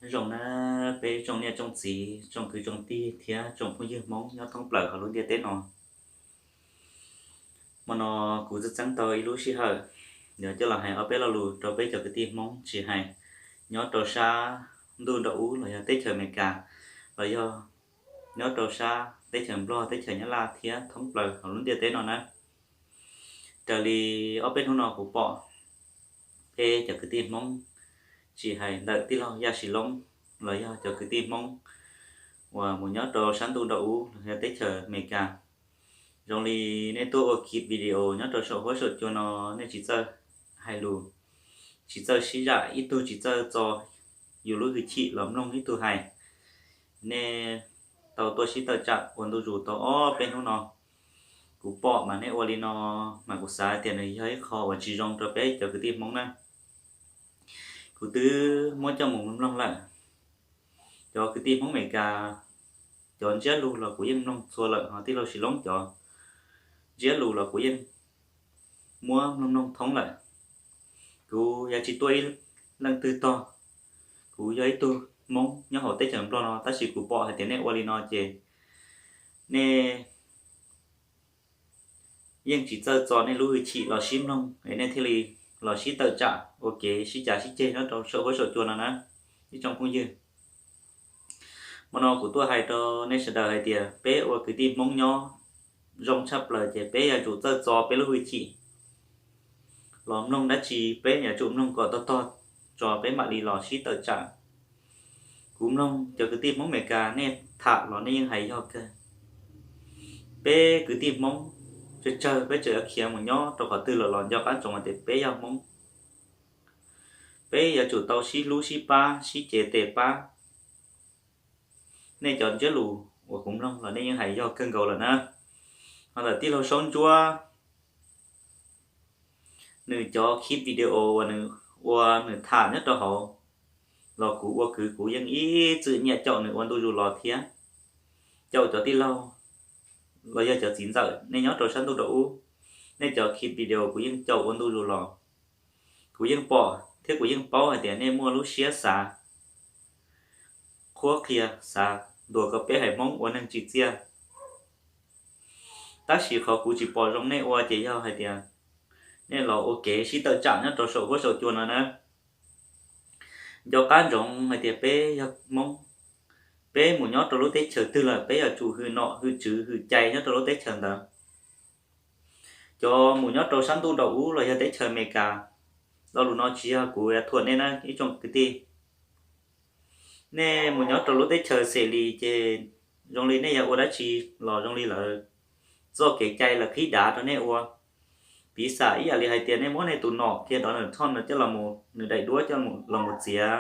Nyob zoo na peb tsoom niam tsoom txiv, tsoom kwv tsoom tij thiab tsoom phooj ywg Hmoob nyob thoob plaws hauv lub ntiaj teb no. Hmo no kuv txawm txeeb tau ib lub sij hawm yuav coj los hais ob peb lo lus rau peb cov kwv tij Hmoob tsis hais nyob rau sab ntuj nraum ub los yog teb chaws Amelikas, los yog nyob rau sab teb chaws Nplog, teb chaws Nyab Laj thiab thoob plaws hauv lub ntiaj teb no na. Raws li ob peb hnub no kuv pom peb cov kwv tij Hmoob tsis hais ntawm tij laug Yaj Sis Loob los yog cov kwv tij Hmoob uas mus nyob rau sab ntuj nraum ub los yog teb chaws Amelikas, zoo li nej tuaj ua clip video nyob rau saum huab saum cua no, nej tsis txawj hais lus, tsis txawj sib zam, ib tug tsis txawj txo yus lub hwj chim los mloog ib tug hais. Nej tau tuaj sib tawm tsam ua ntu zus tau ob peb hnub no. Kuv pom mas nej ua li no mas kuv xav tias nws yog ib qho uas tsis zoo rau peb cov kwv tij Hmoob na. Kuv twb muab coj mus mloog lawm. Cov kwv tij Hmoob Amelikas cov ntsiab lus los kuv yeej mloog txhua lawm, ho tij laug Sis Loob cov ntsiab lus los kuv yeej muab mloog mloog thoob lawm. Kuv yuav tsis tuaj ib leej twg tog, kuv yog ib tug Hmoob nyob hauv teb chaws Nplog no, tab sis kuv pom hais tias nej ua li no ces nej yeej tsis txawj txo nej lub hwj chim los sib mloog es nej thiaj li los sib tawm tsam ua kev sib cav sib ceg nyob rau saum huab saum cua no na, ib tsoom phooj ywg. Hmo no kuv tuaj hais rau nej sawv daws hais tias peb ua kwv tij Hmoob nyob zoo tshaj plaws ces peb yuav tsum txawj txo peb lub hwj chim los mloog dab tsi, peb yuav tsum mloog kom tog tog tso peb mam li los sib tawm tsam. Kuv mloog cov kwv tij Hmoob Amelikas nej tham los nej yeej hais yog kawg. Peb kwv tij Hmoob tsawg tsawg peb tseem yuav khiav mus nyob rau qhov twg los los nco qab ntsoov hais tias peb yog Hmoob. Peb yuav tsum tau sib hlub sib pab sib cev tes pab. Nej cov ntsiab lus uas kuv mloog los nej yeej hais yog kawg nkaus lawm na. Ho ntawm tij laug Saub Ntsuab, nws cov clip video uas nws ua nws tham nyob rau hauv los kuv ua kwv kuv yeej ib txwm nyiam caum nws ua ntu zus los thiab. Caum cov tij laug los yog cov txiv ntxawm nej nyob rau sab ntuj rau ub, nej cov clip video kuv yeej caum ua ntu zus los. Kuv yeej pom thiab kuv yeej paub hais tias nej muaj lub siab xav qhuab qhia, xav ntuas kom peb haiv Hmoob ua neeg tsim txiaj. Tab sis qhov kuv tsis pom zoo nej ua ces yog hais tias nej los ua kev sib tawm tsam nyob rau saum huab saum cua no na. Nco qab ntsoov hais tias peb yog Hmoob, peb mus nyob rau lub teb chaws twg lawm peb yuav tsum hwm nom hwm tswv hwm cai nyob rau lub teb chaws ntawd. Cov mus nyob rau sab ntuj nraum ub los yog teb chaws Amelikas, lo lus no tsis yog kuv yuav thuam nej na ib tsoom kwv tij. Nej mus nyob rau lub teb chaws xem li ces zoo li nej yuav ua dab tsi los zoo li lawv txoj kev cai lawv qhib dav rau nej ua. Piv xam ib yam li hais tias nej muab nej tus nom kiag Donald Trump no coj los, nws daim duab coj los mus txiav,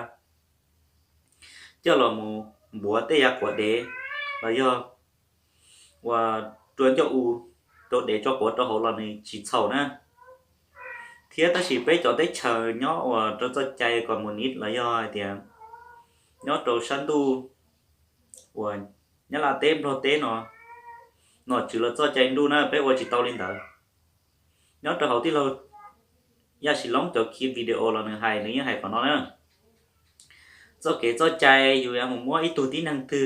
coj los mus npuav tej yav quav dev los yog uas rua ncauj u rau dev tso quav rau hauv los nws tsis txhaum na. Thiab tab sis peb cov teb chaws nyob uas rau txoj cai koos mus niv los yog hais tias nyob rau sab ntuj uas Nyab Laj teb Nplog teb no, nom tswv los txoj cai nruj na peb ua tsis tau li ntawd. Nyob rau hauv tij laug Yaj Sis Loob cov clip video los nws hais nws yeej hais qhov no na. Txoj kev txoj cai yus yuav mus muab ib tug tib neeg twg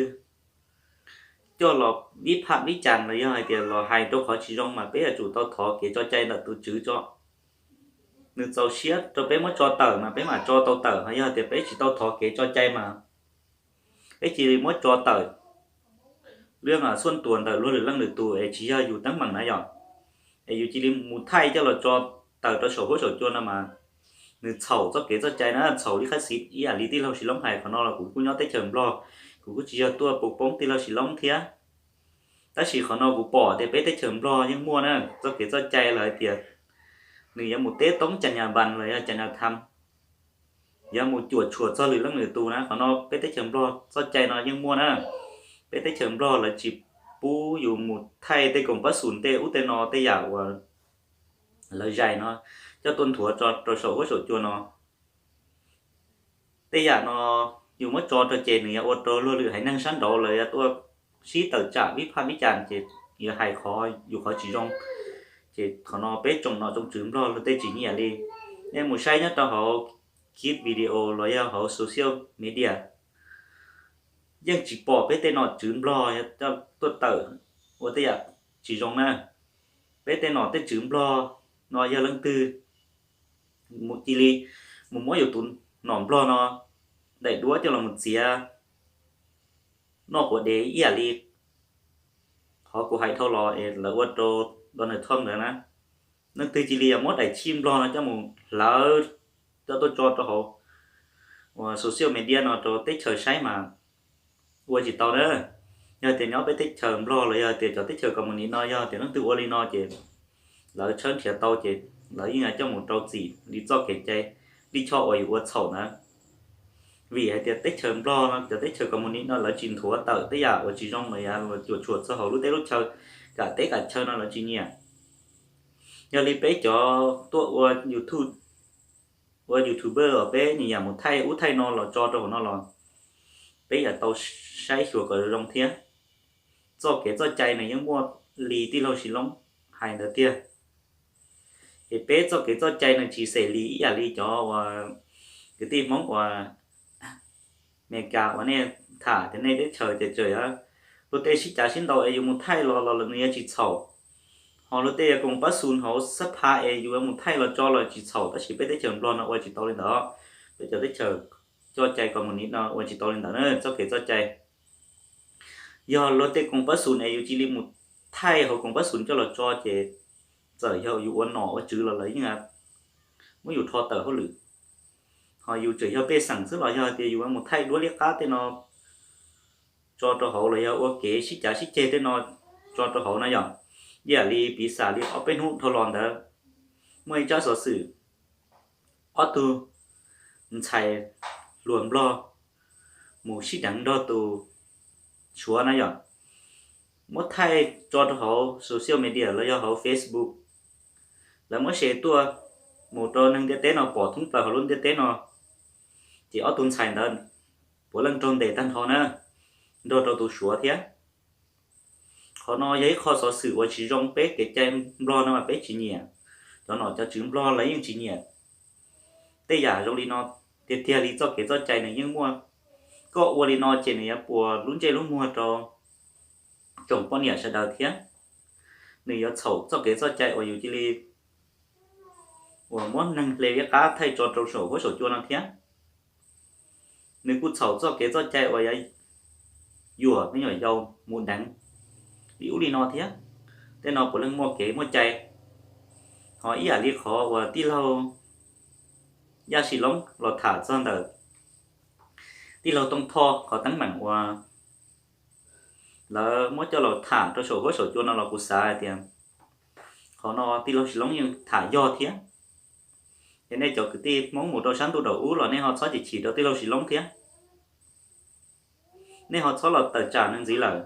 coj los vib pham vib cas los yog hais tias los hais rau qhov tsis zoo mas peb yuav tsum tau thov kev tso cai ntawm tus tswv tso. Nws txaus siab rau peb muab tso tawm mas peb mam tso tau tawm, ho yog tias peb tsis tau thov kev tso cai mas peb cia li muab tso tawm. Lub xuaj tuas ntawm luag lwm leej lwm tus es tsis yog yus teeb meem na yom, es yus cia li mus thaij coj los tso tawm rau saum huab saum cua no mas nws txhaum txoj kev txoj cai na, txhaum li qhab xiv ib yam li tij laug Sis Loob hais. Qhov no los kuv kuj nyob teb chaws Nplog, kuv kuj tsis yog tuaj pov poob tij laug Sis Loob thiab. Tab sis qhov no kuv pom tias peb teb chaws Nplog yeej muaj na txoj kev txoj cai los hais tias nws yuav mus teb toob cas nyas npas los yog cas nyas tham, yuav mus cuam tshuam txog lwm leej lwm tus na. Qhov no peb teb chaws Nplog txoj cai no yeej muaj na. Peb teb chaws Nplog lawv tsis pub yus mus thaij tej koom pab xum tej ub tej no tej yam uas lawv zais no coj tuaj nthuav rau saum huab saum cua no. Tej yam no yus muab tso rau ces nws yuav ua rau luag lwm haiv neeg sab nraud lawv yuav tuaj sib tawm tsam vib phaj vib cas ces yuav hais qhov yus qhov tsis zoo. Ces qhov no peb tsoom nom tsoom tswv Nplog luag tej tsis nyiam li. Nej mus saib nyob rau hauv clip video los yog hauv social media, yeej tsis pom peb tej nom tswv Nplog tuaj tawm ua tej yam tsis zoo na. Peb tej nom tej tswv Nplog no yog leej twg mus cia li mus muab yus tus nom Nplog no daim duab coj los mus txiav noj quav dev ib yam li qhov kuv hais dhau los es lawv ua rau Donald Trump ntawd na. Leej twg cia li yog muab daim chij Nplog no coj mus hlawv coj tuaj tso rau hauv uas social media no rau teb chaws saib mas ua tsis tau na. Yog tias nyob peb teb chaws Nplog los yog tias cov teb chaws komuniv no yog tias leej twg ua li no ces lawv tshawb nrhiav tau ces lawv yeej coj mus rau txim li txoj kev cai lij choj uas yus ua txhaum ntawd. Vim hais tias teb chaws Nplog no cov teb chaws komuniv no lawv tsis nthuav tawm tej yam uas tsis zoo los yog cuam tshuam txog hauv lub teb lub chaw, kam teb kam chaw no lawv tsis nyiam. Yog li peb cov tuaj ua YouTube, ua YouTuber os, peb nyiam mus thaij ub thaij no los tso rau hauv no los peb yuav tau saib xyuas kom zoo thiab. Txoj kev txoj cai nws yeej muaj li tij laug Sis Loob hais ntawd tiag. Es peb txoj kev txoj cai nws tsis xem li ib yam li cov uas kwv tij Hmoob uas Amelikas uas nej tham tias nej teb chaws ces tseem luag tej sib cav sib ntaus es yus mus thaij los los nws yuav tsis txhaum. Ho luag tej yuav koom pab xus hauv xab pha es yus mus thaij los tso los tsis txhaum, tab sis peb teb chaws Nplog no ua tsis tau li ntawd. Peb cov teb chaws txoj cai komuniv no ua tsis tau li ntawd na, txoj kev txoj cai. Yog luag tej koom pab xus es yus cia li mus thaij hauv koom pab xus coj los tso ces txawm yog yus ua nom ua tswv los lawv yeej muab yus rho tawm hauj lwm. Ho yus tseem yog pej xeem xwb los yog tias yus mus thaij duab liab qab tej no tso rau hauv los yog ua kev sib cav sib ceg tej no tso rau hauv na yom, ib yam li piv xam li ob peb hnub dhau los ntawd muaj ib tsab xov xwm ob tug ntxhais hluas Nplog mus sib deev nrog tus Suav na yom, muab thaij tso rau hauv social media los yog hauv Facebook. Lawv muab share tuaj mus rau neeg ntiaj teb no pom thoob plaws hauv lub ntiaj teb no, ces ob tug ntxhais ntawd puav leej raug ntes tag nrho na, nrog rau tus Suav thiab. Qhov no yog ib qho xov xwm uas tsis zoo, peb kev cai Nplog no mas peb tsis nyiam, cov nom cov tswv Nplog lawv yeej tsis nyiam tej yam zoo li no. Tiag tiag li txoj kev txoj cai nws yeej muaj, koj ua li no ces nws yuav puas lub ntsej lub muag rau tsoom poj niam sawv daws thiab. Nws yuav txhaum txoj kev txoj cai uas yus cia li uas muab neeg hle liab qab thaij tso rau saum huab saum cua no thiab. Nws kuj txhaum txoj kev txoj cai uas yuav yuam me nyuam yaus mus deev li ub li no thiab. Tej no puav leej muaj kev muaj cai. Ho ib yam li qhov uas tij laug Yaj Sis Loob los tham txog ntawm tij laug Tooj Thoj qhov teeb meem uas lawv muab coj los tham rau saum huab saum cua no los kuv xav hais tias qhov no tij laug Sis Loob yeej tham yog thiab. Es nej cov kwv tij Hmoob mus rau sab ntuj daum ub los nej ho txhob chim chim rau tij laug Sis Loob thiab. Nej ho txhob los tawm tsam nws ntxiv lawm,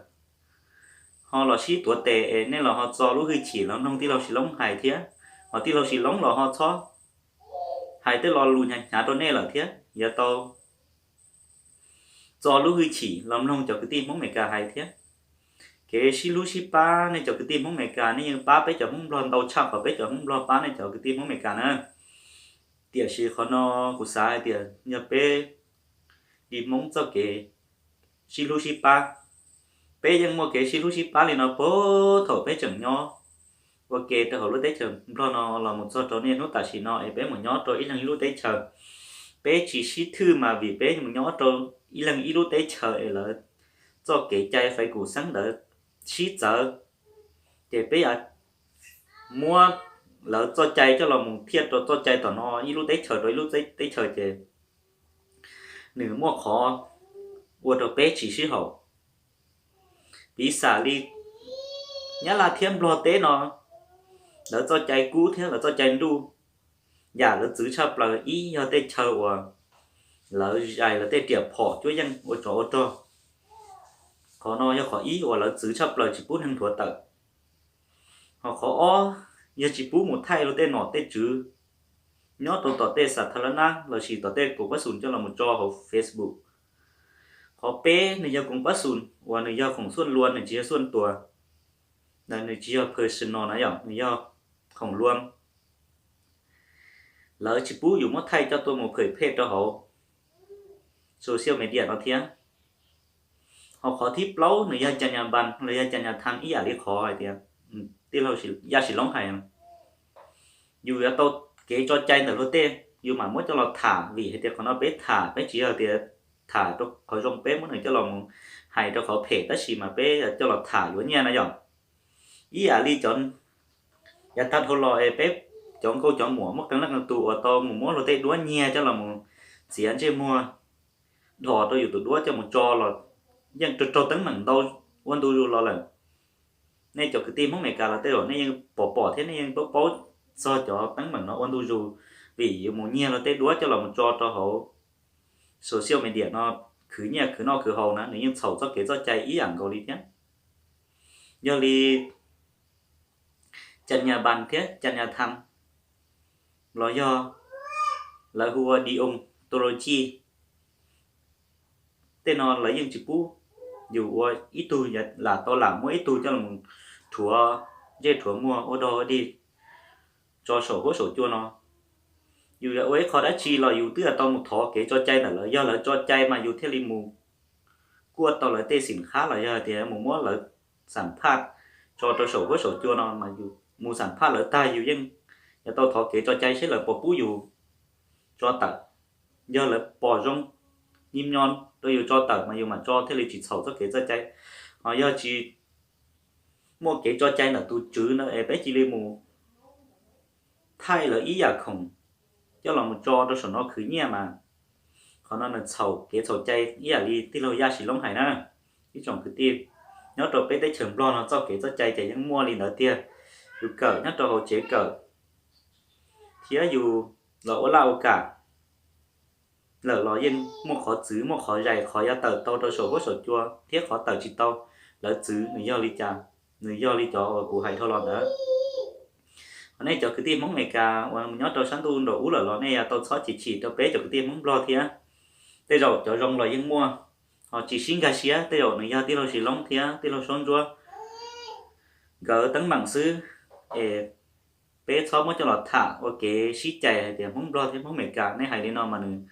ho los sib tuav tes es nej los ho txo lub hwj chim los mloog tij laug Sis Loob hais thiab. Ho tij laug Sis Loob los ho txhob hais tej lo lus hnyav hnyav rau nej lawm thiab. Yuav tau txo lub hwj chim los mloog cov kwv tij Hmoob Amelikas hais thiab. Kev sib hlub sib pab, nej cov kwv tij Hmoob Amelikas nej yeej pab peb cov Hmoob Nplog ntau tshaj qhov peb cov Hmoob Nplog pab nej cov kwv tij Hmoob Amelikas na. Tiam sis qhov no kuv xav hais tias yog peb li Hmoob txoj kev sib hlub sib pab, peb yeej muaj kev sib hlub sib pab li no puag thaum peb tseem nyob ua ke rau hauv lub teb chaws Nplog no los mus txog rau niaj hnub tam sim no es peb mus nyob rau ib leeg ib lub teb chaws. Peb tsis sib thwj mas vim peb mus nyob rau ib leeg ib lub teb chaws es lawv txoj kev cai fais kum xeeb ntawd sib txawv, ces peb yuav muab lawv txoj cai coj los mus thiaj rau txoj cai tom no, ib lub teb chaws rau ib lub teb chaws ces nws muaj qhov ua rau peb tsis sib haum. Piv xam li Nyab Laj thiab Nplog teb no, lawv txoj cai kub thiab lawv txoj cai nruj, yam lawv txwv tshaj plaws ib yog tej chaw uas lawv zais lawv tej riam phom cuab yeej ua tsov ua rog. Qhov no yog qhov ib uas lawv txwv tshaj plaws tsis pub neeg nthuav tawm. Ho qhov ob, yog tsis pub mus thaij luag tej nom tej tswv nyob rau tom tej xa tha la nab lossis tom tej koom pab xum coj los mus tso hauv Facebook. Qhov peb nws yog koom pab xum uas nws yog khoom xuaj lua, nws tsis yog xuaj tuas, nws tsis yog personal na yom, nws yog khoom lua. Lawv tsis pub yus muab thaij coj tuaj mus phwm phej rau hauv social media no thiab. Ho qhov thib plaub nws yog Jas Nyas Bas los yog Jas Nyas Tham ib yam li qhov hais tias tij laug Yaj Sim Loob hais, yus yuav tau kev tso cai ntawm luag tej yus mam muab coj los tham, vim hais tias qhov no peb tham peb tsis yog tias tham rau qhov zoo, peb muab nws coj los mus hais rau qhov phem, tab sis mas peb coj los tham yuav nyiaj na yom. Ib yam li cov, yav tag dhau los es peb cov nkauj cov muam muaj qee leej qee tus uas tau mus muab luag tej duab nyiag coj los mus txiav ntsej muag, dhos rau yus tus duab coj mus tso los yeej raug teeb meem ntau ua ntu zus los lawm. Nej cov kwv tij Hmoob Amelikas los tej zaum nej yeej pom pom thiab nej yeej paub paub txog cov teeb meem no ua ntu zus, vim yus mus nyiag luag tej duab coj los mus tso rau hauv social media no khwv nyiaj khwv noj khwv haus na, nws yeej txhaum txoj kev txoj cai ib yam nkaus li thiab. Yog li Jas Nyas Bas thiab Jas Nyas Tham los yog lawv hu ua deontology, tej no lawv yeej tsis pub yus ua ib tug lam tau lam muab ib tug coj los rhuav ntsej rhuav muag ua dog ua dig tso saum huab saum cua no. Yus yuav ua ib qho dab tsi los yus twb tau mus thov kev tso cai ntawm lawv, yog lawv tso cai mas yus thiaj li mus kuaj tau lawv tej xim qhab los yog tias mus muab lawv xam phaj tso rau saum huab saum cua no mas yus mus xam phaj lawv tag yus yeej yuav tau thov kev tso cai seb lawv puas pub yus tso tawm. Yog lawv pom zoo, nyiam nyo rau yus tso tawm mas yus mam tso thiaj li tsis txhaum txoj kev txoj cai. Ho yog tsis muaj kev tso cai ntawm tus tswv na es peb cia li mus thaij lawv ib yam khoom coj los mus tso rau saum no khwv nyiaj mas qhov no nws txhaum kev txhaum cai ib yam li tij laug Yaj Sim Loob hais na. Ib tsoom kwv tij, nyob rau peb teb chaws Nplog no txoj kev txoj cai ces yeej muaj li ntawd tiag. Yus kawm nyob rau hauv tsev kawm thiab yus los ua laj ua kam lawm los yeej muaj qhov txwv muaj qhov zais qhov yuav tawm tau rau saum huab saum cua thiab qhov tawm tsis tau, lawv txwv nws yog li cas, nws yog li cov uas kuv hais dhau los ntawd. Ho nej cov kwv tij Hmoob Amelikas uas nyob rau sab ntuj nraum ub lawm los nej yuav tau txhob chim chim rau peb cov kwv tij Hmoob Nplog thiab. Tej zaum cov zoo los yeej muaj, ho tsis sib nkag siab tej zaum nws yog tij laug Sis Loob thiab tij laug Saub Ntsuab nkawd teeb meem xwb, es peb txhob muab coj los tham ua kev sib cais hais tias Hmoob Nplog thiab Hmoob Amelikas. Nej hais li no mas nws,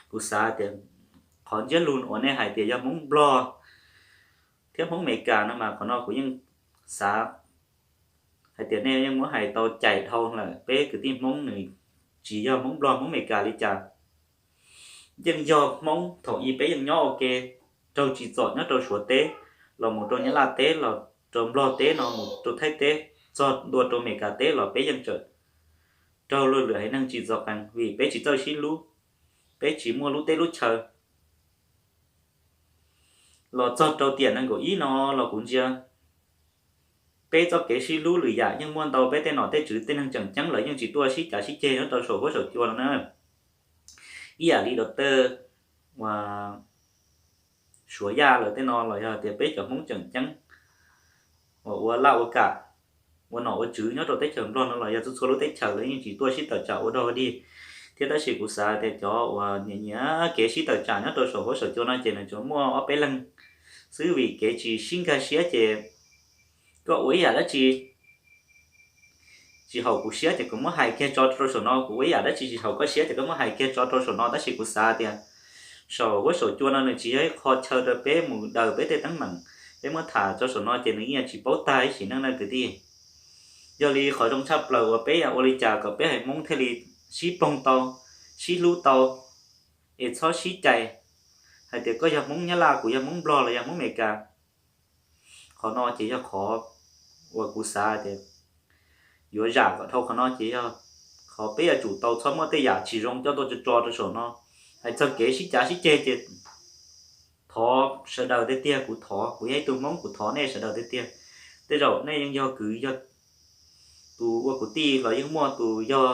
kuv xav tias qhov ntsiab lus uas nej hais tias yog Hmoob Nplog thiab Hmoob Amelikas no mas qhov no kuv yeej xav hais tias nej yeej muab hais tau cais dhau lawm. Peb kwv tij Hmoob nws tsis yog Hmoob Nplog Hmoob Amelikas li cas, yeej yog Hmoob. Thaum ub peb yeej nyob ua ke, raug tsim txom nyob rau Suav teb, los mus rau Nyab Laj teb, los rau Nplog teb, no mus rau Thaib teb, txog ntua rau Amelikas teb los peb yeej tseem raug luag lwm haiv neeg tsim txom qees vim peb tsis txawj sib hlub, peb tsis muaj lub teb lub chaw. Los txog rau tiam nees nkaum ib no los kuv ntsia peb txoj kev sib hlub lwm yam yeej muaj ntau, peb tej nom tej tswv tej neeg tseem ceeb lawv yeej tsis tuaj sib cav sib ceg nyob rau saum huab saum cua no na. Ib yam li doctor uas Suav Yaj lawv tej no los yog tias peb cov Hmoob tseem ceeb uas ua laj ua kam, ua nom ua tswv nyob rau teb chaws Nplog no los yog txhua txhua lub teb chaws lawv yeej tsis tuaj sib tawm tsam ua dog ua dig thiab. Tab sis kuv xav tias cov uas nyiam nyiam kev sib tawm tsam nyob rau saum huab saum cua no ces nws tsuas muaj ob peb leeg xwb, vim kev tsis sib nkag siab ces koj ua ib yam dab tsi tsis haum kuv siab ces kuv muab hais kiag tso rau saum no, kuv ua ib yam dab tsi tsis haum koj siab ces koj muab hais kiag tso rau saum no. Tab sis kuv xav tias saum huab saum cua no nws tsis yog ib qho chaw rau peb mus daws peb tej teeb meem, peb muab tham tso saum no ces nws yeej tsis paub tag ib sim neej na kwv tij. Yog li qhov zoo tshaj plaws uas peb yuav ua li cas kom peb haiv Hmoob thiaj li sib poog tau, sib hlub tau, es txhob sib cais hais tias koj yog Hmoob Nyab Laj, kuv yog Hmoob Nplog los yog Hmoob Amelikas. Qhov no ces yog qhov uas kuv xav tias yuav zam kom dhau qhov no ces yog qhov peb yuav tsum tau txhob muab tej yam tsis zoo coj tuaj tso tso rau saum no. Hais txog kev sib cav sib ceg ces thov sawv daws tiag tiag, kuv thov, kuv yog ib tug Hmoob kuv thov nej sawv daws tiag tiag. Tej zaum nej yeej yog kwv yog tus ua kuv tij los yeej muaj, tus yog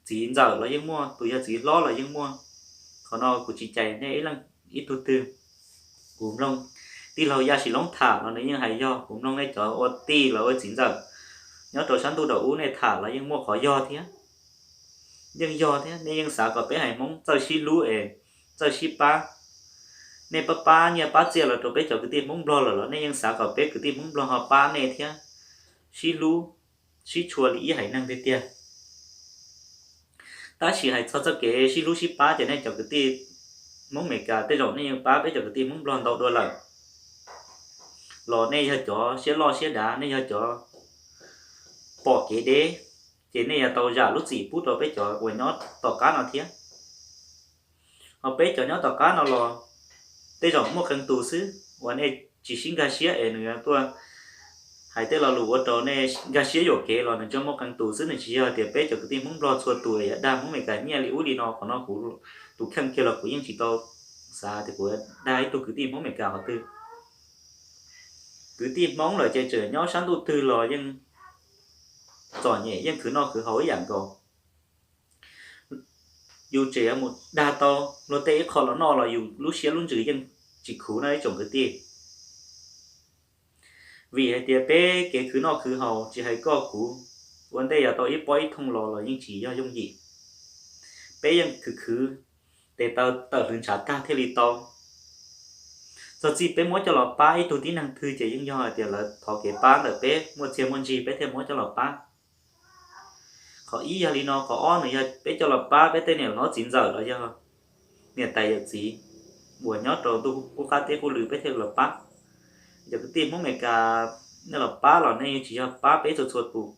txiv ntxawm los yeej muaj, tus yog txiv hlob los yeej muaj. Qhov no kuv tsis cais nej ib leej ib tug twg. Kuv mloog tij laug Yaj Sim Loob tham los nws yeej hais yog, kuv mloog nej cov ua tij los ua txiv ntxawm nyob rau sab ntuj nraum ub nej tham los yeej muaj qhov yog thiab. Yeej yog thiab, nej yeej xav kom peb haiv Hmoob txawj sib hlub es txawj sib pab. Nej pab pab nyiaj pab txiaj los rau peb cov kwv tij Hmoob Nplog lawm los nej yeej xav kom peb kwv tij Hmoob Nplog ho pab nej thiab, sib hlub, sib tshua li ib haiv neeg tiag tiag. Tab sis hais txog txoj kev sib hlub sib pab ces nej cov kwv tij Hmoob Amelikas tej zaum nej yeej pab peb cov kwv tij Hmoob Nplog ntau dua lawm. los nej yog cov siab loj siab dav, nej yog cov pom kev deb, ces nej yuav tau zam lub txim pub rau peb cov uas nyob tom qab no thiab. Ho peb cov nyob tom qab no los tej zaum muaj qee tus xwb uas nej tsis sib nkag siab es nws tuaj hais tej lo lus ua rau nej nkag siab yuam kev los nws tsuas muaj qee tus xwb, nws tsis yog tias peb cov kwv tij Hmoob Nplog txhua tus yuav dag Hmoob Meskas nyiaj li ub li no. Qhov no kuv tus kheej kiag los kuv yeej tsis tau xav tias kuv dag ib tug kwv tij Hmoob Meskas qhov twg. Kwv tij Hmoob lawm ces tseem nyob sab ntuj twg los yeej txom nyem, yeej khwv noj khwv haus ib yam nkaus. Yus tseem yuav mus dag tau luag tej ib qho los noj los yus lub siab lub ntsws yeej tsis khuv no ib tsoom kwv tij. Vim hais tias peb kev khwv noj khwv haus tsis hais koj kuv, ua ntej yuav tau ib pob ib thooj los los yeej tsis yog yooj yim. Peb yeej khwv khwv tes taw tawm hlwv ntshav tag thiaj li tau. Txog txij peb muab coj los pab ib tug tib neeg twg ces yeej yog hais tias lawv thov kev pab ntawm peb, muaj txiag muaj ntsig peb thiaj muab coj los pab. Qhov ib yog li no, qhov ob nws yog peb coj los pab peb tej niam hlob txiv ntxawm los yog niam tais yawm txiv uas nyob rau ntuj qub qab teb qub lw peb thiaj los pab. Cov kwv tij Hmoob Meskas nej los pab los nej yeej tsis yog pab peb txhua txhua tus,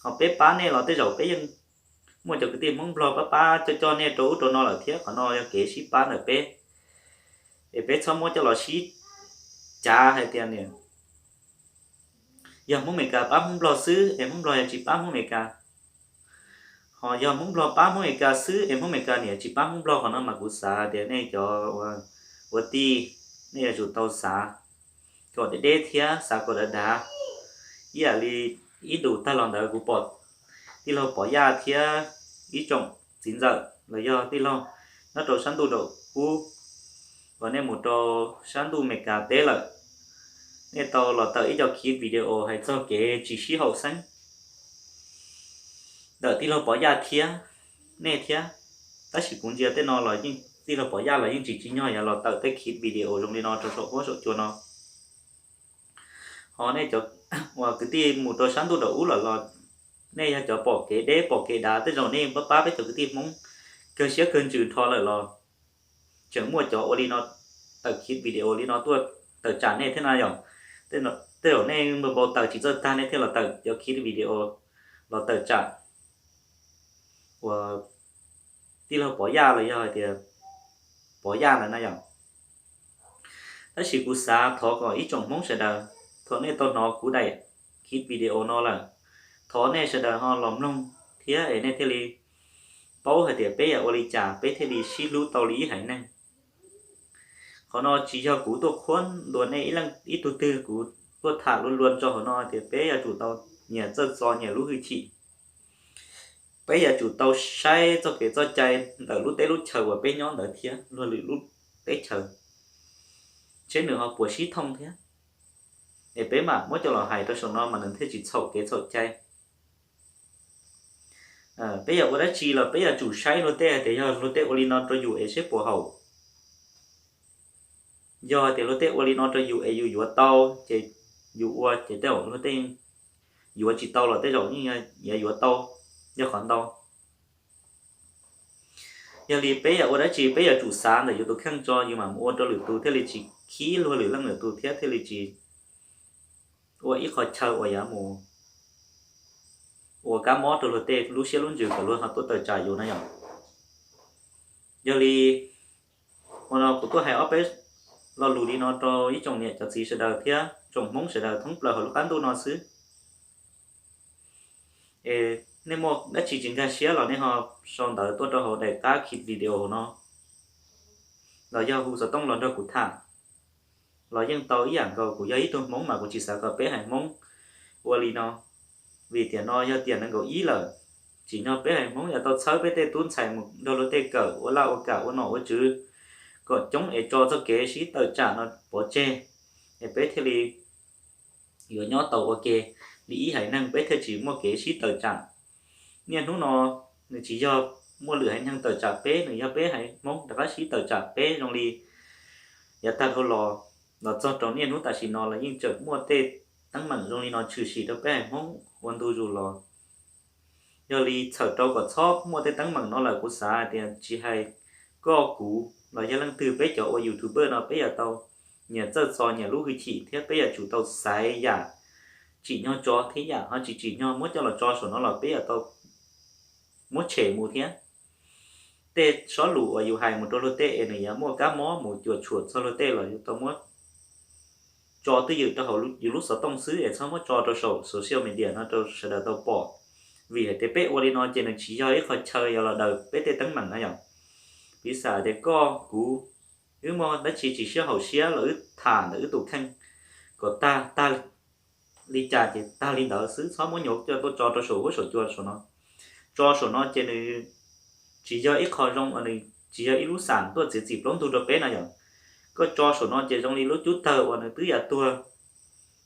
ho peb pab nej los tej zaum peb yeej muaj cov kwv tij Hmoob Nplog pab pab coj coj nej rau ub rau no lawm thiab. Qhov no yog kev sib pab ntawm peb, es peb txhob muab coj los sib cav hais tias niam yog Hmoob Meskas pab Hmoob Nplog xwb es Hmoob Nplog yuav tsis pab Hmoob Meskas, ho yog Hmoob Nplog pab Hmoob Meskas xwb es Hmoob Meskas niam tsis pab Hmoob Nplog. Qhov no mas kuv xav tias nej cov ua tij nej yuav tsum tau xav kom deb deb thiab xav kom dav dav. Ib yam li ib ntus tag los ntawd kuv pom tij laug Pov Yaj thiab ib tsoom txiv ntxawm los yog tij laug nyob rau sab ntuj nraum ub uas nej mus rau sab ntuj Meskas teb lawm, nej tau los tawm ib co khiv video hais txog kev tsis sib haum xeeb ntawm tij laug Pov Yaj thiab nej thiab. Tab sis kuv ntsia tej no los yeej tij laug Pov Yaj los yeej tsis tsim nyog yuav los tawm tej khiv video zoo li no rau saum huab saum cua no. Ho nej cov uas kwv tij mus rau sab ntuj nraum ub lawm los nej yog cov pom kev deb pom kev dav, tej zaum nej pab pab peb cov kwv tij Hmoob kawg siab kawg ntsws nrho lawm los tseem muaj cov ua li no tawm khiv video li no tuaj tawm tsam nej thiab na yom. Tej zaum nej npau npau taws tsis txawj tag nej thiaj los tawm cov khiv video los tawm tsam uas tij laug Pov Yaj los yog hais tias Pov Yaj ntawd na yom. Tab sis kuv xav thov kom ib tsoom Hmoob sawv daws, thaum nej tau hnov kuv daim khiv video no lawm, thov nej sawv daws ho los mloog thiab es nej thiaj li paub hais tias peb yam ua li cas peb thiaj li sib hlub tau li ib haiv neeg. Qhov no tsis yog kuv tuaj qhuab ntuas nej ib leej ib tug twg, kuv tuaj tham luag luag tso hauv no tias peb yuav tsum tau nyias txawj txo nyias lub hwj chim. Peb yuav tsum tau saib txoj kev txoj cai ntawm lub teb lub chaw uas peb nyob ntawd thiab luag lwm lub teb chaws, seb nws ho puas sib thooj thiab. Es peb mam muab coj los hais rau saum no mas nws thiaj tsis txhaum kev txhaum cai. Peb yog ua dab tsi los peb yuav tsum saib luag tej hais tias yog luag tej ua li no rau yus es seb puas haum. Yog hais tias luag tej ua li no rau yus es yus yuav tau ces yus ua, ces tej zaum luag tej yuav tsis tau los tej zaum yeej yuav tau, yog qhov ntau. Yog li peb yog ua dab tsi peb yuav tsum xav ntawm yus tus kheej tso, yus mam mus ua rau lwm tus thiaj li tsis khib luag lwm leej lwm tus thiab thiaj li tsis ua ib qho chaw uas yuav mus ua kab mob rau luag tej lub siab lub ntsws kom luag ho tuaj tawm tsam yus na yom. Yog li ua no kuv tuaj hais ob peb lo lus li no rau ib tsoom niam cov txiv sawv daws thiab tsoom Hmoob sawv daws thoob plaws hauv lub qab ntuj no xwb. Es nej muaj dab tsi tsis nkag siab los nej ho sau ntawv tuaj rau hauv daim qab khiv video hauv no, los yog hu xov tooj los nrog kuv tham los yeej tau ib yam nkaus. Kuv yog ib tug Hmoob mas kuv tsis xav kom peb haiv Hmoob ua li no, vim tiam no yog tiam nees nkaum ib lawm. Tsim nyog peb haiv Hmoob yuav tau txhawb peb tej tub ntxhais mus nrog luag tej kawm ua laj ua kam ua nom ua tswv kom coob es tso txoj kev sib tawm tsam no pov tseg, es peb thiaj li yuav nyob tau ua ke li ib haiv neeg, peb thiaj tsis muaj kev sib tawm tsam. Niaj hnub no nws tsis yog muaj lwm haiv neeg tawm tsam peb, nws yog peb haiv Hmoob rov qab sib tawm tsam peb zoo li yav tag dhau los, los txog rau niaj hnub tam sim no los yeej tseem muaj tej teeb meem zoo li no tshwm sim rau peb haiv Hmoob ua ntu zus los. Yog li txhawm rau kom txhob muaj tej teeb meem no lawm, kuv xav hais tias tsis hais koj kuv los yog leej twg, peb cov ua YouTuber no peb yuav tau nyias txawj txo nyias lub hwj chim thiab peb yuav tsum tau xaiv yam tsim nyog tso thiab yam ho tsis tsim nyog muab coj los tso saum no los peb yuav tau muab tshem mus thiab. Tej sob lus uas yus hais mus rau luag tej es nws yuav muaj kab mob mus cuam tshuam txog luag tej los yus tau muab tso twj ywm rau hauv yus lub xov tooj xwb es txhob muab tso rau saum social media no rau sawv daws tau pom. Vim hais tias peb ua li no ces nws tsis yog ib qho chaw yuav los daws peb tej teeb meem no yom. Piv xam tias koj kuv wb muaj dab tsi tsis sib haum siab los wb tham ntawm wb tus kheej kom tag tag li cas ces tag li ntawd xwb, txhob muab nyuam qhuav tuaj tso rau saum huab saum cua saum no. Tso saum no ces nws tsis yog ib qho zoo, nws tsis yog ib lub xam tuaj txiav txim plaub ntug rau peb no yom. Koj tso saum no ces zoo li lub cub tawg uas nws twb yuav tuag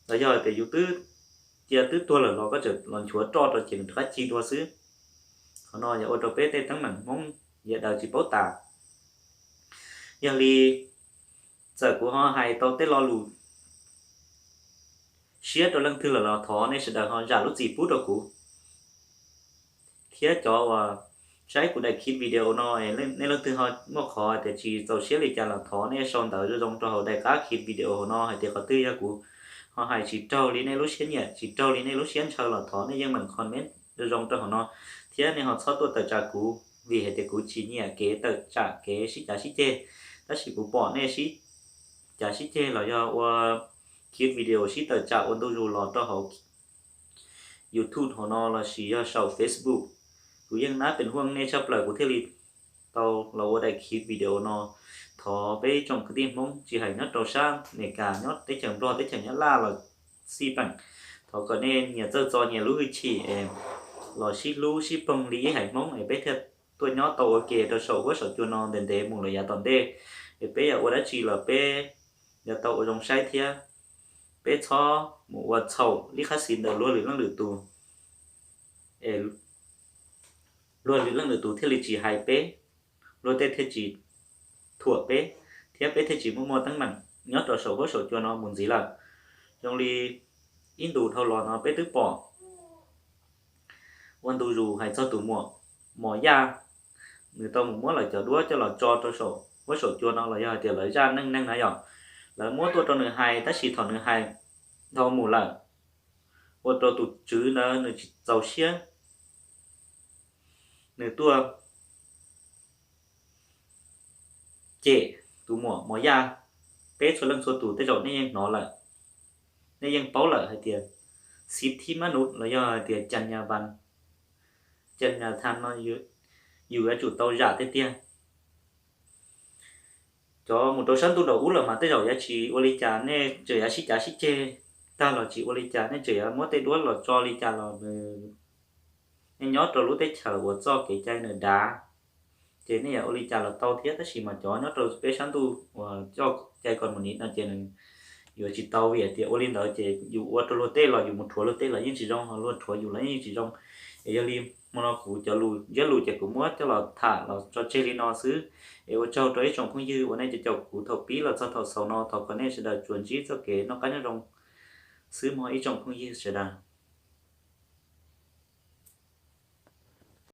los yog tias yus twb, cia twb tuag lawm los koj tseem los nchuav roj rau ces nws rov qab cig dua xwb. Qhov no yog ua rau peb tej teeb meem Hmoob yav daws tsis paub tas. Yog li txawm kuv ho hais tau tej lo lus siab rau leej twg lawm los thov nej sawv daws ho zam lub txim pub rau kuv thiab cov uas saib kuv daim clip video no, nej leej twg ho muaj qhov tias tsis txaus siab li cas los thov nej sau ntawv zoo zoo rau hauv daim qab clip video hauv no hais tias qhov twg yog kuv ho hais tsis raug li nej lub siab nyiam tsis raug li nej lub siab ntshaw los thov nej yeej meem comment zoo zoo rau hauv no thiab nej ho txhob tuaj tawm tsam kuv vim hais tias kuv tsis nyiam kev tawm tsam kev sib cav sib ceg. Tab sis kuv pom nej sib cav sib ceg los yog ua clip video sib tawm tsam ua ntu zus los rau hauv YouTube hauv no lossis yog saum Facebook, kuv yeej nab pees huaj nej tshaj plaws kuv thiaj li tau los ua daim clip video no. Thov peb tsoom kwv tij Hmoob tsis hais nyob rau sab Amelikas, nyob teb chaws Nplog, teb chaws Nyab Laj los xij peem, thov kom nej nyias txawj txo nyias lub hwj chim es los sib hlub sib poog li ib haiv Hmoob es peb thiaj tuaj nyob tau ua ke rau saum huab saum cua no ntev ntev mus lawm yav tom ntej. Es peb yuav ua dab tsi los peb yuav tau ua zoo saib thiab. Peb txhob mus ua txhaum li qhab xis ntawm luag lwm leej lwm tus, es luag lwm leej lwm tus thiaj li tsis hais peb, luag tej thiaj tsis thuam peb, thiab peb thiaj tsis muaj muaj teeb meem nyob rau saum huab saum cua no mus ntxiv lawm. Zoo li ib ntus dhau los no peb twb pom ua ntu zus hais txog tus muam Mos Yaj, nws tau mus muab lawv cov duab coj los tso rau saum huab saum cua no los yog hais tias lawv zaj neej neeg na yom. Lawv muab tuaj rau nws hais tab sis thaum nws hais dhau mus lawm, ua rau tus tswv ntawd nws tsis txaus siab, nws tuaj cem tus muam Mos Yaj. Peb txhua leej txhua tus tej zaum nej yeej hnov lawm, nej yeej paub lawm hais tias xib thib mab nuv los yog hais tias cas nyas vas, cas nyas thas no yus yuav tsum tau zam tiag tiag. Cov mus rau sab ntuj nraum ub lawm mas tej zaum yuav tsis ua li cas, nej tseem yuav sib cav sib ceg tag los tsis ua li cas, nej tseem yuav muab tej duab los tso li cas los nws, nej nyob rau lub teb chaws uas txoj kev cai nws dav, ces nej yuav ua li cas los tau thiab. Tab sis mas cov nyob rau peb sab ntuj uas txoj cai koos mus niv no ces nws yuav tsis tau, vim hais tias ua li ntawd ces yus ua rau luag tej los yus mus rhuav luag tej los yeej tsis zoo, ho luag rhuav yus los yeej tsis zoo. Es yog li hmo no kuv cov lus ntsiab lus ces kuv muab coj los tham los tso tseg li no xwb. Es ua tsaug rau ib tsoom phooj ywg uas nej caum kuv thaum pib los txog thaum xaus no, thov kom nej sawv daws tsuas ntsib txoj kev noj qab nyob zoo xwb mog ib tsoom phooj ywg sawv daws.